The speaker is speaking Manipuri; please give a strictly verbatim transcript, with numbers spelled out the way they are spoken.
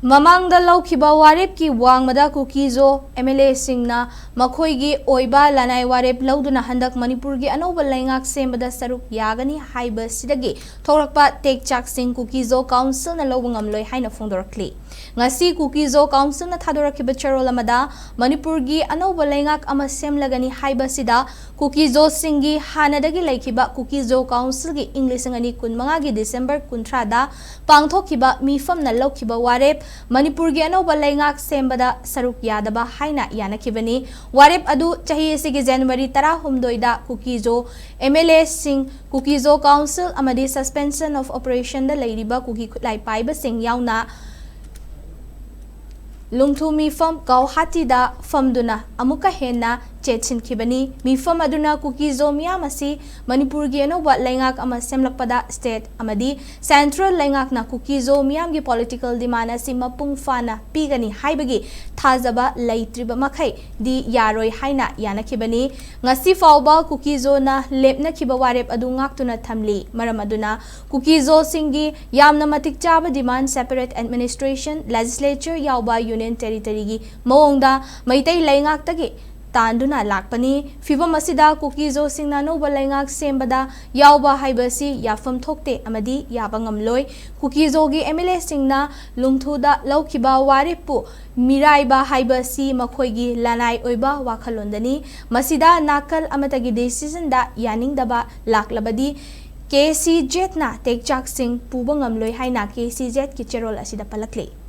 ꯃꯃꯥꯡꯗ ꯂꯧꯈꯤꯕ ꯋꯥꯔꯦꯞꯀꯤ ꯋꯥꯡꯃꯗ ꯀꯨꯀꯤꯖꯣ ꯑꯦꯝ ꯑꯦꯜ ꯑꯦꯁꯤꯡꯅ ꯃꯈꯣꯏꯒꯤ ꯑꯣꯏꯕ ꯂꯅꯥꯏ ꯋꯥꯔꯦꯞ ꯂꯧꯗꯨꯅ ꯍꯟꯗꯛ ꯃꯅꯤꯄꯨꯔꯒꯤ ꯑꯅꯧꯕ ꯂꯩꯉꯥꯛ ꯁꯦꯝꯕꯗ ꯁꯔꯨꯛ ꯌꯥꯒꯅꯤ ꯍꯥꯏꯕꯁꯤꯗꯒꯤ ꯊꯣꯛꯂꯛꯄ ꯇꯦꯛꯆꯥꯛꯁꯤꯡ ꯀꯨꯀꯤꯖꯣ ꯀꯥꯎꯟꯁꯤꯜꯅ ꯂꯧꯕ ꯉꯝꯂꯣꯏ ꯍꯥꯏꯅ ꯐꯣꯡꯗꯣꯔꯛꯂꯤ꯫ ꯉꯁꯤ ꯀꯨꯀꯤꯖꯣ ꯀꯥꯎꯟꯁꯤꯜꯅ ꯊꯥꯗꯣꯔꯛꯈꯤꯕ ꯆꯦꯔꯣꯜ ꯑꯃꯗ ꯃꯅꯤꯄꯨꯔꯒꯤ ꯑꯅꯧꯕ ꯂꯩꯉꯥꯛ ꯑꯃ ꯁꯦꯝꯂꯒꯅꯤ ꯍꯥꯏꯕꯁꯤꯗ ꯀꯨꯀꯤꯖꯣꯁꯤꯡꯒꯤ ꯍꯥꯟꯅꯗꯒꯤ ꯂꯩꯈꯤꯕ ꯀꯨꯀꯤꯖꯣ ꯀꯥꯎꯟꯁꯤꯜꯒꯤ ꯏꯪ ꯂꯤꯁꯤꯡ ꯑꯅꯤ ꯀꯨꯟꯃꯉꯥꯒꯤ ꯗꯤꯁꯦꯝꯕꯔ ꯀꯨꯟꯊ꯭ꯔꯥꯗ ꯄꯥꯡꯊꯣꯛꯈꯤꯕ ꯃꯤꯐꯝꯅ ꯂꯧꯈꯤꯕ ꯋꯥꯔꯦꯞ ꯃꯅꯤꯄꯨꯔꯒꯤ ꯑꯅꯧꯕ ꯂꯩꯉꯥꯛ ꯁꯦꯝꯕꯗ ꯁꯔꯨꯛ ꯌꯥꯗꯕ ꯍꯥꯏꯅ ꯌꯥꯅꯈꯤꯕꯅꯤ꯫ ꯋꯥꯔꯦꯞ ꯑꯗꯨ ꯆꯍꯤ ꯑꯁꯤꯒꯤ ꯖꯅꯋꯥꯔꯤ ꯇꯔꯥꯍꯨꯝꯗꯣꯏꯗ ꯀꯨꯀꯤꯖꯣ ꯑꯦꯝ ꯑꯦꯜ ꯑꯦꯁꯤꯡ, ꯀꯨꯀꯤꯖꯣ ꯀꯥꯎꯟꯁꯤꯜ ꯑꯃꯗꯤ suspension of operationꯗ ꯂꯩꯔꯤꯕ ꯀꯨꯀꯤ ꯈꯨꯠꯂꯥꯏ ꯄꯥꯏꯕꯁꯤꯡ ꯌꯥꯎꯅ ꯂꯨꯡꯊꯨ ꯃꯤꯐꯝ ꯒꯧꯍꯥꯇꯤꯗ ꯐꯝꯗꯨꯅ ꯑꯃꯨꯛꯀ ꯍꯦꯟꯅ ꯆꯦꯠꯁꯤꯟꯈꯤꯕꯅꯤ꯫ ꯃꯤꯐꯝ ꯑꯗꯨꯅ ꯀꯨꯀꯤꯖꯣ ꯃꯤꯌꯥꯝ ꯑꯁꯤ ꯃꯅꯤꯄꯨꯔꯒꯤ ꯑꯅꯧꯕ ꯂꯩꯉꯥꯛ ꯑꯃ ꯁꯦꯝꯂꯛꯄꯗ state ꯑꯃꯗꯤ central ꯂꯩꯉꯥꯛꯅ ꯀꯨꯀꯤꯖꯣ ꯃꯤꯌꯥꯝꯒꯤ political demand ꯑꯁꯤ ꯃꯄꯨꯡ ꯐꯥꯅ ꯄꯤꯒꯅꯤ ꯍꯥꯏꯕꯒꯤ ꯊꯥꯖꯕ ꯂꯩꯇ꯭ꯔꯤꯕ ꯃꯈꯩꯗꯤ ꯌꯥꯔꯣꯏ ꯍꯥꯏꯅ ꯌꯥꯅꯈꯤꯕꯅꯤ꯫ ꯉꯁꯤ ꯐꯥꯎꯕ ꯀꯨꯀꯤꯖꯣꯅ ꯂꯦꯞꯅꯈꯤꯕ ꯋꯥꯔꯦꯞ ꯑꯗꯨ ꯉꯥꯛꯇꯨꯅ ꯊꯝꯂꯤ꯫ ꯃꯔꯝ ꯑꯗꯨꯅ ꯀꯨꯀꯤꯖꯣꯁꯤꯡꯒꯤ ꯌꯥꯝꯅ ꯃꯇꯤꯛ ꯆꯥꯕ demand separate administration, legislature ꯌꯥꯎꯕ union territoryꯒꯤ ꯃꯑꯣꯡꯗ ꯃꯩꯇꯩ ꯂꯩꯉꯥꯛꯇꯒꯤ ꯇꯥꯟꯗꯨꯅ ꯂꯥꯛꯄꯅꯤ꯫ ꯐꯤꯚꯝ ꯑꯁꯤꯗ ꯀꯨꯀꯤꯖꯣꯁꯤꯡꯅ ꯑꯅꯧꯕ ꯂꯩꯉꯥꯛ ꯁꯦꯝꯕꯗ ꯌꯥꯎꯕ ꯍꯥꯏꯕꯁꯤ ꯌꯥꯐꯝ ꯊꯣꯛꯇꯦ ꯑꯃꯗꯤ ꯌꯥꯕ ꯉꯝꯂꯣꯏ꯫ ꯀꯨꯀꯤꯖꯣꯒꯤ ꯑꯦꯝ ꯑꯦꯜ ꯑꯦꯁꯤꯡꯅ ꯂꯨꯡꯊꯨꯗ ꯂꯧꯈꯤꯕ ꯋꯥꯔꯦꯞꯄꯨ ꯃꯤꯔꯥꯏꯕ ꯍꯥꯏꯕꯁꯤ ꯃꯈꯣꯏꯒꯤ ꯂꯅꯥꯏ ꯑꯣꯏꯕ ꯋꯥꯈꯜꯂꯣꯟꯗꯅꯤ꯫ ꯃꯁꯤꯗ ꯅꯥꯀꯜ ꯑꯃꯠꯇꯒꯤ decisionꯗ ꯌꯥꯅꯤꯡꯗꯕ ꯂꯥꯛꯂꯕꯗꯤ ꯀꯦ ꯁꯤ ꯖꯦꯠꯅ ꯇꯦꯛꯆꯥꯛꯁꯤꯡ ꯄꯨꯕ ꯉꯝꯂꯣꯏ ꯍꯥꯏꯅ ꯀꯦ ꯁꯤ ꯖꯦꯠꯀꯤ ꯆꯦꯔꯣꯜ ꯑꯁꯤꯗ ꯄꯜꯂꯛꯂꯤ꯫